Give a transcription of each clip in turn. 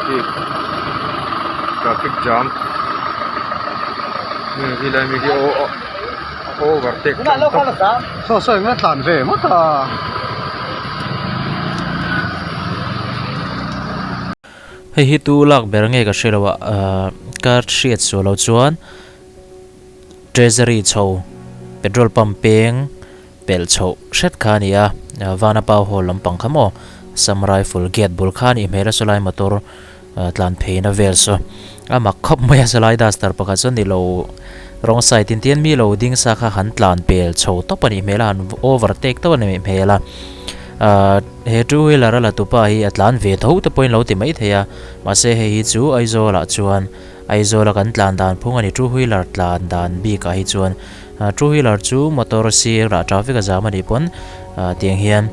Traffic traffic jam khi lai mi khi overtake tawp saw saw eng a tlan ve ngawt a. Hei hi tu lak ber nge ka hre lo a ahh ka hriat suah lo chuan treasury chho petrol pump peng pelh chhoh hret kha a ni a Vanapau hall lampang kha maw Assam Rifle gate bul kha a nih hmel a sawlai motor tlan pheina vel saw a mak khawp mai a sawlai duster pakhat sawn ni lo rawng side in tian mi lo ding sa kha han tlan pel chho tawp a nih hmel a han overtake tawp a nih hmel a ahh he two wheeler a la tupa hi a tlan ve tho te pawhin lo ti mai thei a mahse hei hi chu Aizawl ah chuan Aizawl a kan tlan dan phung a ni two wheeler tlan dan bik ah hi chuan Two wheeler chu motor sirah traffic a zam a nih pawn tiang hian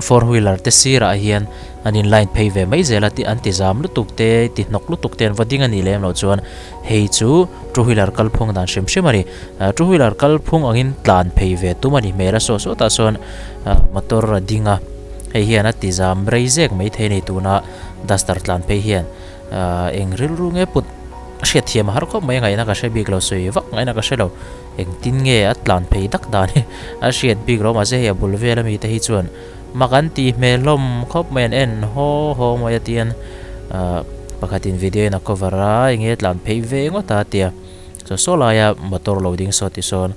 four wheeler te sirah hian an in line phei ve mai zel a an ti zam lutuk te ti hnawk lutuk te an va ding a nih lem loh chuan hei chu two wheeler kalphung dan hrim hrim a ni. Two wheeler kalphung angin tlan phei ve tum a ni hmel a saw sawtah sawn motor a ding a hei hian a ti zam rei zek mai thei a ni tuna duster tlan phei hian eng rilru nge put A hriat thiam a har khawp mai a ngaihna ka hre bik lo sawi vak ngaihna ka hre lo engtin nge a tlan phei tak dan hi a hriat bik lo mahse hei a bul vel ami te hi chuan mak an tih hmel hlawm khawp mai an en haw haw mai a tian ah pakhatin video in a cover a enge tlan phei ve ngawt a tia chaw saw laia motor lo ding saw ti sawn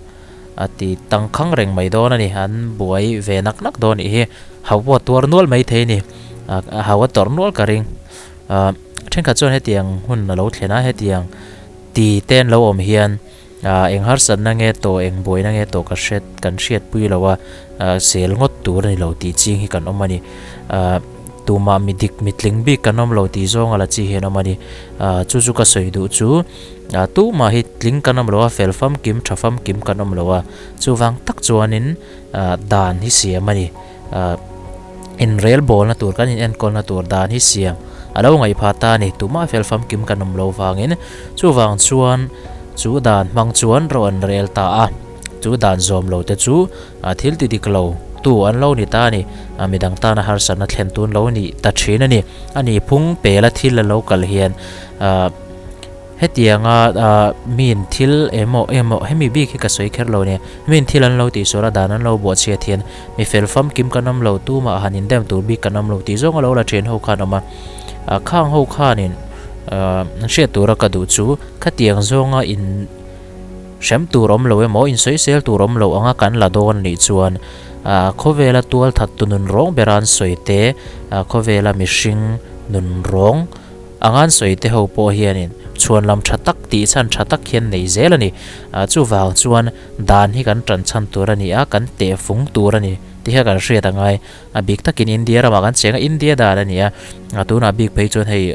a ti tangkhang reng mai dawn a ni an buai ve nak nak dawn nih hi hau pawh a tuar nual mai thei a ni ah hau a tawrh nual ka ring. Ahh thenkhat chuan hetiang hun a lo thlen a hetiang ti te an lo awm hian ahh eng harsatna nge tawh eng buaina nge tawh ka hre kan hriatpui lo a ahh sel ngawt tur a ni lo tih ching hi kan awm a ni ahh tumah mi dik mi tling bik kan awm lo tih zawng a la chi hian awm a ni ahh chu chu ka sawi duh chu ahh tumah hi tling kan awm lo a fel famkim tha famkim kan awm lo a chuvang tak chuanin ahh dan hi siam a ni. Ahh inrel bawlna tur kan in enkawlna tur dan hi siam a lo ngaih phah ta a ni tumah fel famkim kan awm lo vangin chuvang chuan chu dan hmang chuan ro an rel ta a chu dan zawm lo te chu ah thil ti dik lo tu an lo ni ta a ni ah midang tana harsatna thlen tun lo nih ta thin a ni a ni phung pela thil a lo kal hian ah. Hetianga miin thil emaw emaw hemi bik hi ka sawi kher lo nia, miin thil an lo tihsual a dan an lo buah chhiat hian mi fel famkim kan awm lo, tumah han indem tur bik kan awm lo tih zawng a lo la then ho khan awm a. Khang ho khanin an hriat tura ka duh chu khatiang zawnga in hrem tur awm lo emaw insawisel tur awm lo anga kan la dawn anih chuan khawvela tualthat tu nun rawng bera an sawi te, khawvela mihring nun rawng A ngan sawi te ho pawh hianin chhuanlam tha tak tih chhan tha tak hian nei zel a ni. Chuvang chuan dan hi kan tan chhan tur a ni a, kan teh fung tur a ni tih kha kan hriat a ngai. A bik takin India ramah kan cheng a, India dan a ni a, tunah bik phei chuan hei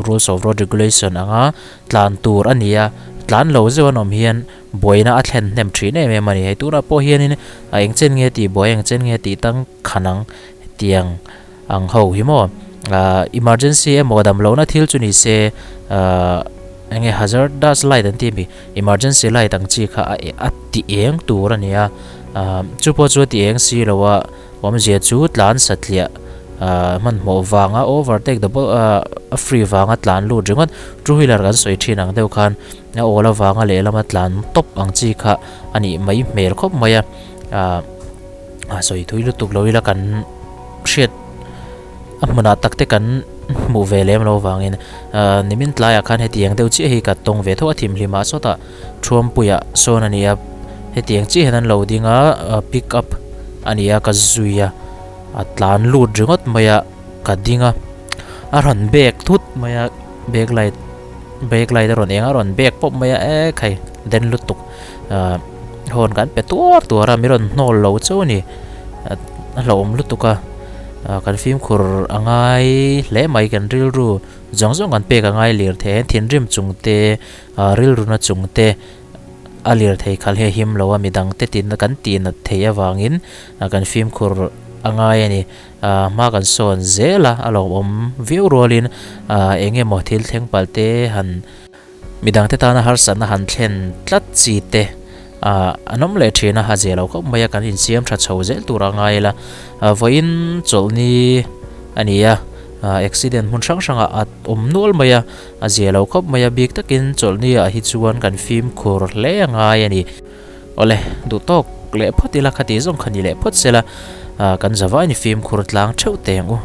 Rules of Road Regulation anga tlan tur a ni a, tlan lo zeuh an awm hian buaina a thlen hnem thin em em a ni. Hei tunah pawh hianin a eng chen nge tih buai, eng chen nge tih tang khan ang tiang. Ang ho hi maw ahh emergency emaw damlohna thil chu ni se ahh enge hazardous light an tih ami emergency light ang chi kha a a ti eng tur a ni a ahh chu pawh chu a ti eng si lo a awmzia chu tlan satliah ahh hmanhmawh vanga overtake double ahh a free vanga tlan lut ringawt two wheeler kan sawi thin ang deuh khan a awl avanga lehlama tlan tawp ang chi kha a nih mai hmel khawp mai a ahh a sawi thui lutuk lo ila kan hriat a hmunah tak te kan hmuh ve lem lo vangin ahh nimin tlaiah khan hetiang deuh chiah hi ka tawng ve tho a thimhlim ah sawtah thuampuiah sawn a ni a hetiang chiah hian an lo ding a pick up a ni a ka zui a a tlan lut ringawt mai a ka ding a a rawn bag thut mai a bag light bag light a rawn eng a a rawn bag pawp mai a ekhai den lutuk ahh hawn kan pe tuar tuar a mi rawn hnawl lo chauh a ni a hlauhawm lutuk a kan fimkhur a ngai hle mai kan rilru zawng zawng kan pek a ngai lir thei a thinrim chung te ah rilru na chung te a lir thei khalh hi a him lo a midang te tin kan tih nat theih avangin kan fimkhur a ngai a ni ah hma kan sawn zel a a lawmawm viau rualin ah eng emaw thil thleng palh te han. Midangte tana harsatna han thlen tlat chi te ah an awm leh thin a, a zia lo khawp mai a, kan insiam tha chho zel tur a ngai ila. Vawiin chawlhni a ni a, Accident hmun hrang hrangah a awm nual mai a, a zia lo khawp mai a, bik takin chawlhni ah hi chuan kan fimkhur hle a ngai a ni. Awle, duh tawk leh phawt ila khati zawng kha ni leh phawt sela, kan zavai ni fimkhur tlang theuh teng u.